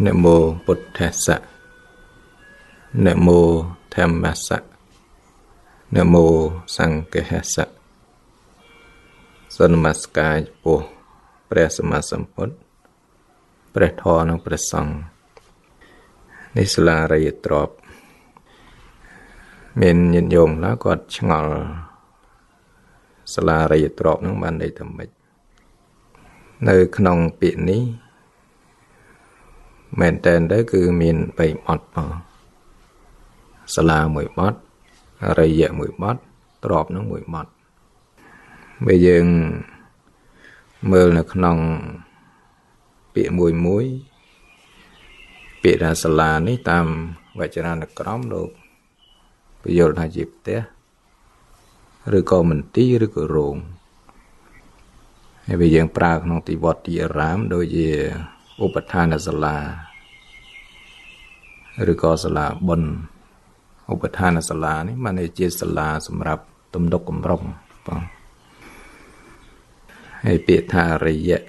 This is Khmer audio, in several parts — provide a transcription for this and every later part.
នមោពុទ្ធស្សៈនមោធម្មស្សៈនមោសង្ឃស្សៈសូមនមស្ការចំពោះព្រះសម្មាសម្ពុទ្ធព្រះធម៌និងព្រះសង្ឃនេះសាលារិយទ្រព្យមានញាតិញោមខ្លះគាត់ឆ្ងល់សាលារិយទ្រព្យហ្នឹងបានន័យថាម៉េចនៅក្នុងពាក្យនេះមែនតើទៅគឺមាន3បទបងសាលាមួយបទរិយៈមួយបទទ្រព្យហ្នឹងមួយបទបើយើងមើលនៅក្នុងពាក្យមួយមួយពាក្យថាសាលានេះតាមវចនានុក្រមលោកពយល់ថាជាផ្ទះឬក៏មន្ទីរឬក៏រោងហើយបើយើងប្រើក្នុងទីវត្តទីអារាមដូចជាឧបឋានសាលាឬក៏សាលាបុណ្យឧបឋានសាលានេះបានជាសាលាសម្រាប់ទំនុកកំរុងបងហើយពាក្យថារិយៈ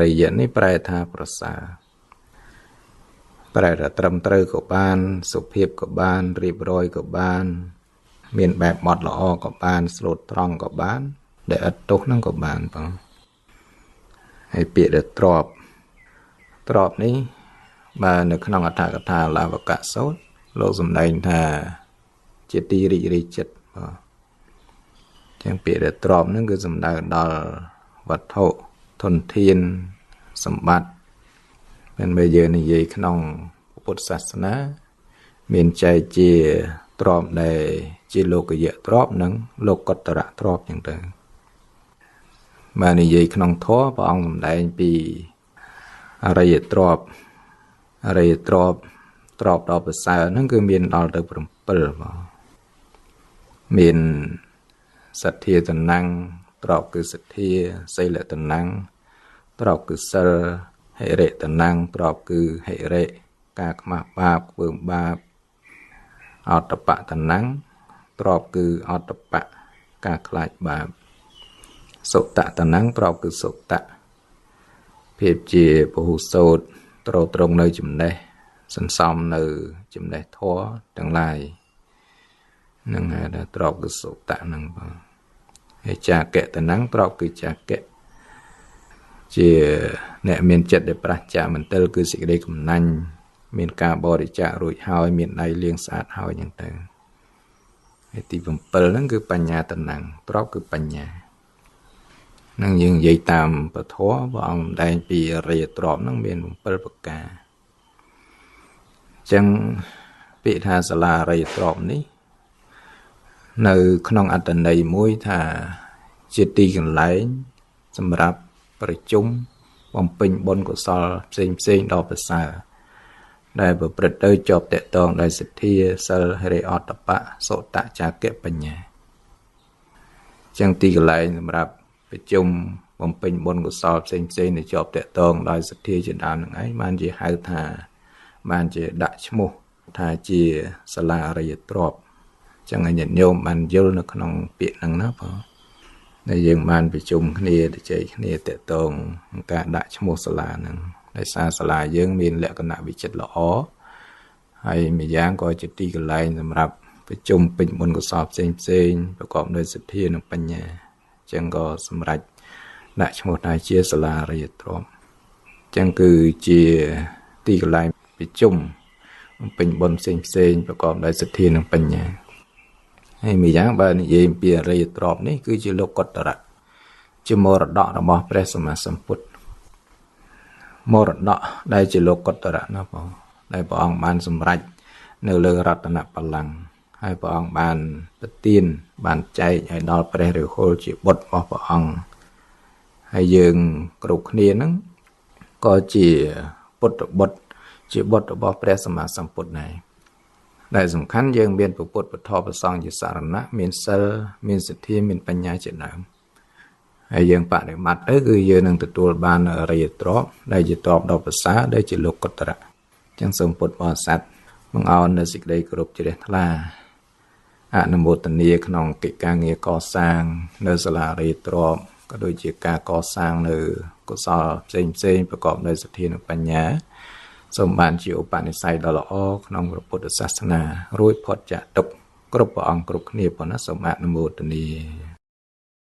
រិយៈនេះប្រែថាប្រសើរប្រែថាត្រឹមត្រូវក៏បានសុភាពក៏បានរៀបរយក៏បានមានបែបបទល្អក៏បានស្លូតត្រង់ក៏បានដែលឥតទោសហ្នឹងក៏បានបងហើយពាក្យដែលទ្របទ្របនេះបើនៅក្នុងអត្ថកថាលាវកសោតលោកសម្ដែងថាជាទីរីករាយចិត្តបងចឹងពាក្យដែលទ្របហ្នឹងគឺសំដៅដល់វត្ថុធនធានសម្បត្តិមិនបើយើងនិយាយក្នុងពុទ្ធសាសនាមានចែកជាទ្របដែលជាលោកយៈទ្របនិងលោកតរៈទ្របចឹងទៅបើនិយាយក្នុងធម៌ព្រះអង្គសម្ដែងពីអរិយទ្របអរិយទ្របទ្របដ៏ប្រសើរហ្នឹងគឺមានដល់ទៅ7បងមានសទ្ធាតនំទ្របគឺសទ្ធាសីលតនំទ្របគឺសិលហិរិតនំទ្របគឺហិរិការខ្មាស់បាបធ្វើបាបអតបតនំទ្របគឺអតបៈការខ្លាចបាបសុតតនំទ្របគឺសុតៈភាពជាពហុសោតត្រត្រង់នៅចំណេះសន្សំនៅចំណេះធម៌ទាំងឡាយនឹងហៅថាទ្របគឺសុតៈហ្នឹងបងហើយចាកៈតនំទ្របគឺចាកៈជាអ្នកមានចិត្តដែលប្រះចាកមន្ទិលគឺសេចក្តីកំណាញ់មានការបរិច្ចាគរួចហើយមានដៃលាងស្អាតហើយចឹងទៅហើយទី7ហ្នឹងគឺបញ្ញាតនំទ្របគឺបញ្ញានឹងយើងនិយាយតាមពធព្រះអង្គសម្ដែងពីអរិយទ្រព្យហ្នឹងមាន7ប្រការចឹងពាក្យថាសាលាអរិយទ្រព្យនេះនៅក្នុងអត្ថន័យមួយថាជាទីកន្លែងសម្រាប់ប្រជុំបំពេញបុណ្យកុសលផ្សេងផ្សេងដ៏ប្រសើរដែលប្រព្រឹត្តទៅជាប់តកតងដោយសទ្ធាសិលហិរិអតបៈសុតចាកៈបញ្ញាចឹងទីកន្លែងសម្រាប់ប្រជុំបំពេញបុណ្យកុសលផ្សេងផ្សេងដែលជាប់តកតងដោយសទ្ធាជាដើមនឹងឯងបានជាហៅថាបានជាដាក់ឈ្មោះថាជាសាលាអរិយទ្រព្យចឹងឲ្យញាតិញោមបានយល់នៅក្នុងពាក្យហ្នឹងណាបងដែលយើងបានប្រជុំគ្នាទៅជែកគ្នាតកតងការដាក់ឈ្មោះសាលាហ្នឹងដោយសារសាលាយើងមានលក្ខណៈវិចិត្រល្អហើយម្យ៉ាងក៏ជាទីកន្លែងសម្រាប់ប្រជុំពេញបុណ្យកុសលផ្សេងផ្សេងប្រកបដោយសទ្ធានិងបញ្ញាចឹងក៏សម្រេចដាក់ឈ្មោះថាជាសាលាអរិយទ្រព្យចឹងគឺជាទីកន្លែងប្រជុំបំពេញបុណ្យផ្សេងផ្សេងប្រកបដោយសទ្ធានិងបញ្ញាហើយម្យ៉ាងបើនិយាយអំពីអរិយទ្រព្យនេះគឺជាលោកតរៈជាមរតករបស់ព្រះសម្មាសម្ពុទ្ធមរតកដែលជាលោកតរៈណាបងដែលព្រះអង្គបានសម្រេចនៅលើរតនបល្ល័ង្កហើយព្រះអង្គបានប្រទានបានចែកឲ្យដល់ព្រះរាហុលជាបុត្ររបស់ព្រះអង្គហើយយើងគ្រប់គ្នាហ្នឹងក៏ជាពុទ្ធបុត្រជាបុត្ររបស់ព្រះសម្មាសម្ពុទ្ធដែរដែលសំខាន់យើងមានពុទ្ធពធប្រសង្ឃជាសារណៈមានសិលមានសទ្ធាមានបញ្ញាជាដើមហើយយើងបដិបត្តិទៅគឺយើងនឹងទទួលបានអរិយទ្រព្យដែលជាទ្រព្យដ៏ប្រសើរដែលជាលោកតរៈចឹងសូមពុទ្ធបរិស័ទបង្អោននៅសេចក្តីគោរពជ្រះថ្លាអនុមោទនាក្នុងកិច្ចការងារកសាងនៅសាលាអរិយទ្រព្យក៏ដូចជាការកសាងនៅកុសលផ្សេងផ្សេងប្រកបដោយសទ្ធានិងបញ្ញា សូមបានជាឧបនិស្ស័យដ៏ល្អក្នុងព្រះពុទ្ធសាសនា រួចផុតចាកទុក្ខគ្រប់ព្រះអង្គគ្រប់គ្នាប៉ុណ្ណាសូមអនុមោទនា។